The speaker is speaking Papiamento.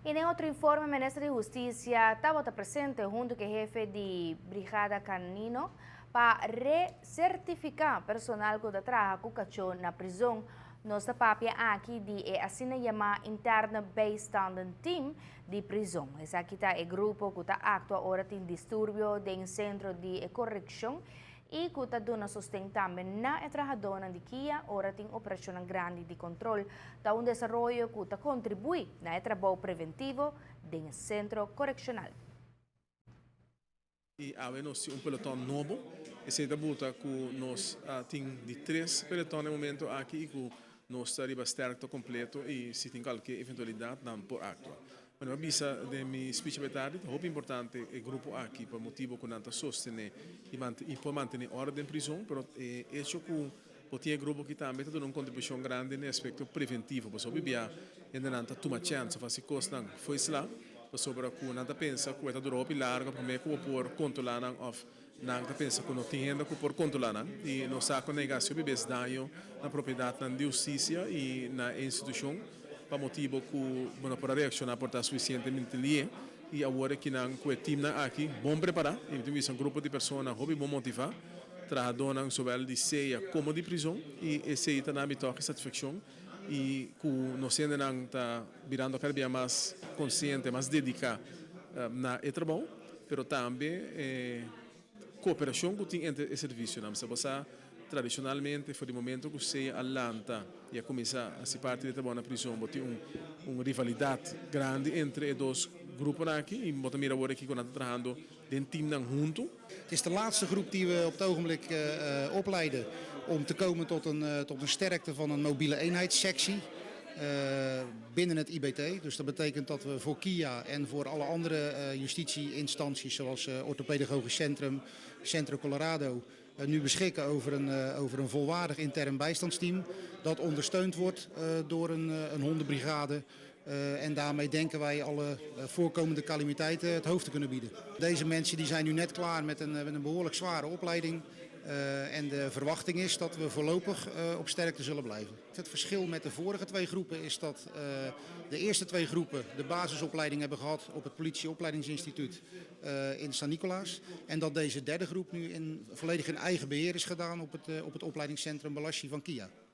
I den otro informe, Minister di Hustisia tabata presente huntu ku hefe di Brigada Kanino pa resertifiká personal ku ta traha ku kachó na prizòn. Nos ta papia aki di e asina yamá Interne Bijstanden Team di prizòn. Esaki ta e grupo ku ta aktua ora tin disturbio den sentro di korekshon i ku ta duna sosten tambe na e trahadónan di KIA ora tin operashon grandi di kontrol. Ta un desaroyo ku ta kontribuí na e trabou preventivo den sentro korekshonal. I awe nos tin un peloton nobo. Esei ta buta ku nos tin di tres peloton na momento aki i ku nos ta riba sterkte kompleto i si tin kualke eventualidat nan por aktua. Bueno, mi a bisa den mi speech awe tardi, ta hopi importante e grupo aki pa motibu ku nan ta sostené i por mantené orden den prizòn, pero e hecho ku bo tin e grupo aki tambe ta duna un kontribushon grandi den aspekto preventivo, pasobra bia hende nan ta tuma chèns òf hasi kosnan fo'i sla, pasobra ku nan ta pensa ku e ta dura hopi largu promé ku bo por kontrolá nan òf nan ta pensa ku no tin hende ku por kontrolá nan. I nos sa ku nan a hasi hopi bes daño na propiedatnan di hustisia i na e institushon pa motibu ku bo no por a reakshoná por ta sufisientemente lié. I awor aki nan ku e timnan aki bon prepará i mi tin bisa un grupo di persona hopi bon motivá, trahadónan zowel di sea komo di prizon i esei ta na mi tòg e satisfakshon i ku nos hendenan ta birando kada bia mas konsiente, mas dediká na e trabou, pero tambe e kooperashon ku tin entre e servisionan. Bo sa tradishonalmente for di momento ku sea a lanta i a kuminsá hasi parti di e trabou na prizon, bo tin un rivalidat grandi entre e dos gruponan aki i bo ta mira awor aki ku nan ta trahando den teamnan huntu. Het is de laatste groep die we op het ogenblik opleiden om te komen tot een sterkte van een mobiele eenheidssectie binnen het IBT. Dus dat betekent dat we voor KIA en voor alle andere justitieinstanties zoals Orthopedagogisch Centrum, Centro Colorado, nu beschikken over een volwaardig intern bijstandsteam dat ondersteund wordt door een hondenbrigade. En daarmee denken wij alle voorkomende calamiteiten het hoofd te kunnen bieden. Deze mensen die zijn nu net klaar met een behoorlijk zware opleiding. En de verwachting is dat we voorlopig op sterkte zullen blijven. Het verschil met de vorige twee groepen is dat de eerste twee groepen de basisopleiding hebben gehad op het politieopleidingsinstituut in San Nicolaas. En dat deze derde groep nu volledig in eigen beheer is gedaan op het opleidingscentrum Balashi van KIA.